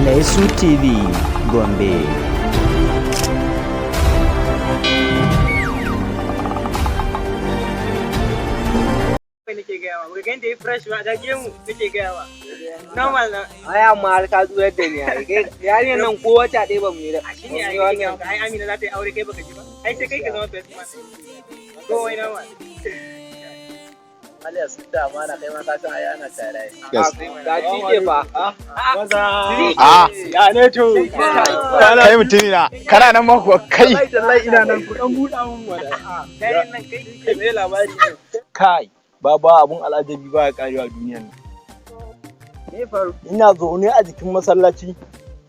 Laisu TV Gombe. Nake gaya ma, ga yanda ya fresh ba da gemu nake gaya ma. Normal na. Ai amma har ka zuwa da ni ai. Kai yarinyar nan ko wata ɗaya ba mu yi da. A shine ai nake gaya maka, ai Amina za ta yi aure, kai baka ji ba. Ai sai kai ka zama best man. Ko wai normal. Aliya sun da amana, kai ma ka san ai ana tare ai. Ga tike fa. Ah, Ya ne to? kai mutumi na, kana nan ma kuwa kai? Wallahi tallahi ina nan, ku dan buɗa mun mana. Yarin nan kai. Me labari ne? Kai, baba, abun al'ajabi ba ya karewa duniyan nan. Me faru? Ina zaune a jikin masallaci,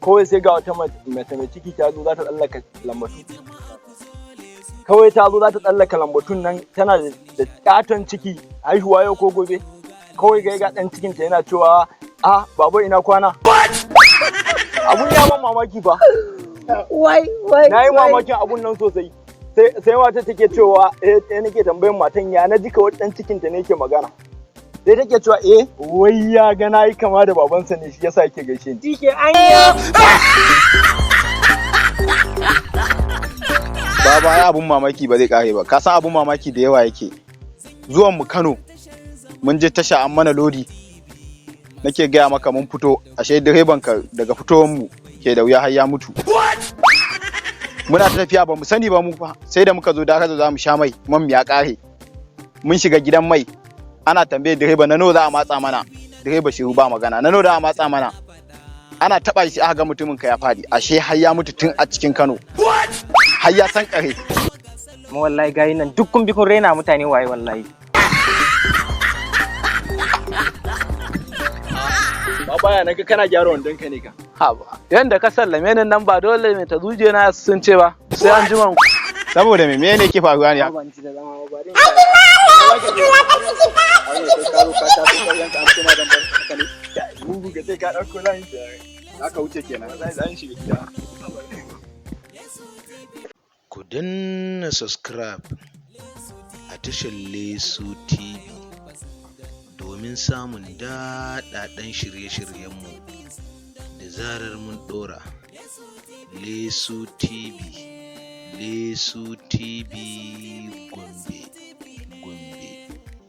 kawai sai ga wata mace mai ciki ta zo za ta tsallaka lambatu. Kawai ta zo za ta tsallaka lambatun nan, tana da katon ciki, haihuwa yau ko gobe. Kawai ga ɗan cikinta yana cewa, "Ah, baba, ina kwana." Abun ya ban mamaki fa. Wai wai. Na yi mamakin abun nan sosai. Sai mata take cewa eh, eh, nake tambayin matan ya na jika wani dan cikin ta ne yake magana. Sai take cewa eh, wai ya ga nayi kama da babansa ne, shi yasa yake gaishe ni. Tike anya. Baba, ai abun mamaki ba zai kare ba. Ka san abun mamaki da yawa yake. Zuwan mu Kano, mun je tasha an mana lodi. Nake gaya maka, mun fito, ashe direban ka daga fitowar mu ke da wuya har ya mutu. Muna ta tafiya ba mu sani ba mu fa, sai da muka zo da za mu sha mai, man mu ya kare. Mun shiga gidan mai, ana tambayar direba na nawa za a matsa mana. Direba shiru, ba magana, na nawa za a matsa mana. Ana taba shi aka ga mutumin ka ya fadi, ashe har ya mutu tun a cikin Kano. Har ya san kare. Mu wallahi gayi nan duk kun bi kun raina mutane waye wallahi. Baba, ya naga kana gyara wandon ka ne ka? Haba. Yanda ka sallame ni nan ba dole mai ta zuje na sun ce ba. Sai an jima ku. Saboda me ne ke faruwa ne? Ban ci da zama ba bari. Ai sai ka zo ka tafi ƙauyen ka an ce ma dan bar haka ne. Bugu ka ce ka ɗauko layin ka. Za ka wuce kenan. Wallahi zan shiga gida. Ku danna subscribe a tashar Lesu TV domin samun daɗaɗɗen shirye-shiryenmu da zarar mun ɗora. Lesu TV, Lesu TV Gombe, Gombe.